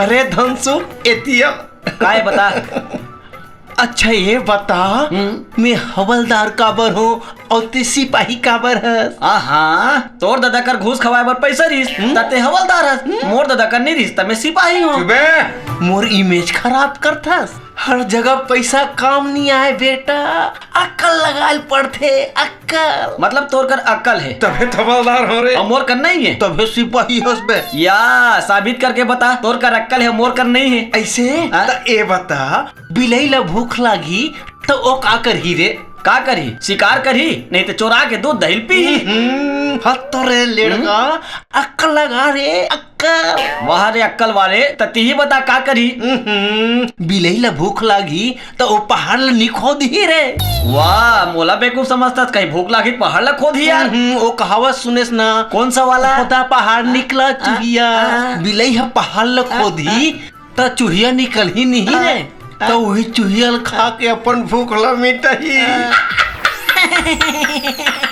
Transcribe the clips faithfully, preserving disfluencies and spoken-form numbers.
अरे धनसु, एतिया। काय बता? अच्छा, ये बता, हम्म। मैं हवलदार काबर हूँ और ते सिपाही काबर हस? आहा, तोर ददा कर घूस खवाए बर पैसा रिहिस, हम्म। त ते हवलदार हस। हम्म। मोर ददा कर नहीं रिहिस, त मैं सिपाही हूँ। चुबे। मोर इमेज खराब करथस। हर जगह पैसा काम नहीं आए बेटा, अक्कल लगाए ल पड़थे, अक्कल। मतलब तोर कर अक्कल है। तभे हवलदार हो रे। और मोर कर नहीं है। तभे सिपाही हस बे। या, साबित करके बता, तोर कर अक्कल है, मोर कर नहीं है। ऐसे? हाँ? त ए बता, बिलई ला भूख लागी त ओ का करही रे? का करही? शिकार करही, नहीं त चोरा के दूध दही ल पीही। हम्म, हत तो रे लेड़का, अक्कल लगा रे, अक्कल। वाह रे अक्कल वाले, त तिही बता का करही? हम्म, बिलई ला भूख लागी त ओ पहाड़ ला नी खोदही रे। वाह, मोला बेवकूफ समझथस, कहीं भूख लागी त पहाड़ ला खोदही यार। हम्म, ओ कहावत सुनेस ना? कौन सा वाला? खोदा पहाड़ निकला चुहिया। आ। बिलई ह पहाड़ ला खोदही, त चुहिया निकलही नहीं रे, त वही चुहिया ल खा के अपन भूख ल मिटही।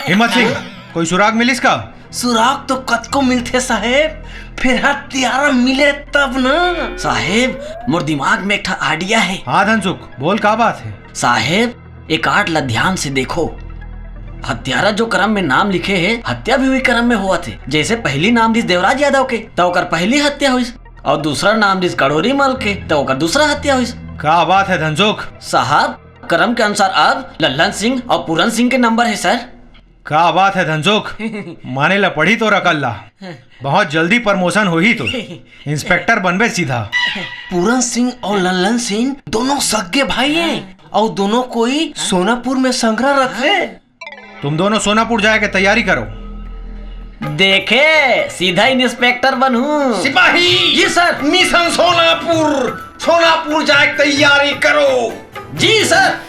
हिम्मत सिंह, कोई सुराग मिलिस का? सुराग तो कतको मिलथे साहेब, फेर हत्यारा मिले तब ना। साहेब, मोर दिमाग में एक ठा idea है। हाँ धनसुख, बोल का बात है? साहेब, ए card ला ध्यान से देखो। हत्यारा जो क्रम में नाम लिखे है, हत्या भी वही क्रम में होवत है। जैसे पहली नाम रिहिस देवराज यादव के, त ओकर पहली हत्या होइस। और दूसरा नाम रिहिस कड़ोरी मल के, त ओकर दूसरा हत्या होइस। का बात है धनसुख? साहब, क्रम के अनुसार अब लल्लन सिंह और पूरन सिंह के नंबर है सर। का बात है धनसुख? माने ला पड़ी तोर अकल ला। बहुत जल्दी promotion होही तो। Inspector बनबे सीधा। पूरन सिंह और लल्लन सिंह दोनों सगे भाई हैं और दोनों कोई सोनापुर में संघरा रथे। तुम दोनों सोनापुर जाए के तैयारी करो। देखे, सीधा inspector बनहूँ। सिपाही! जी सर। Mission सोनापुर, सोनापुर जाए के तैयारी करो। जी सर।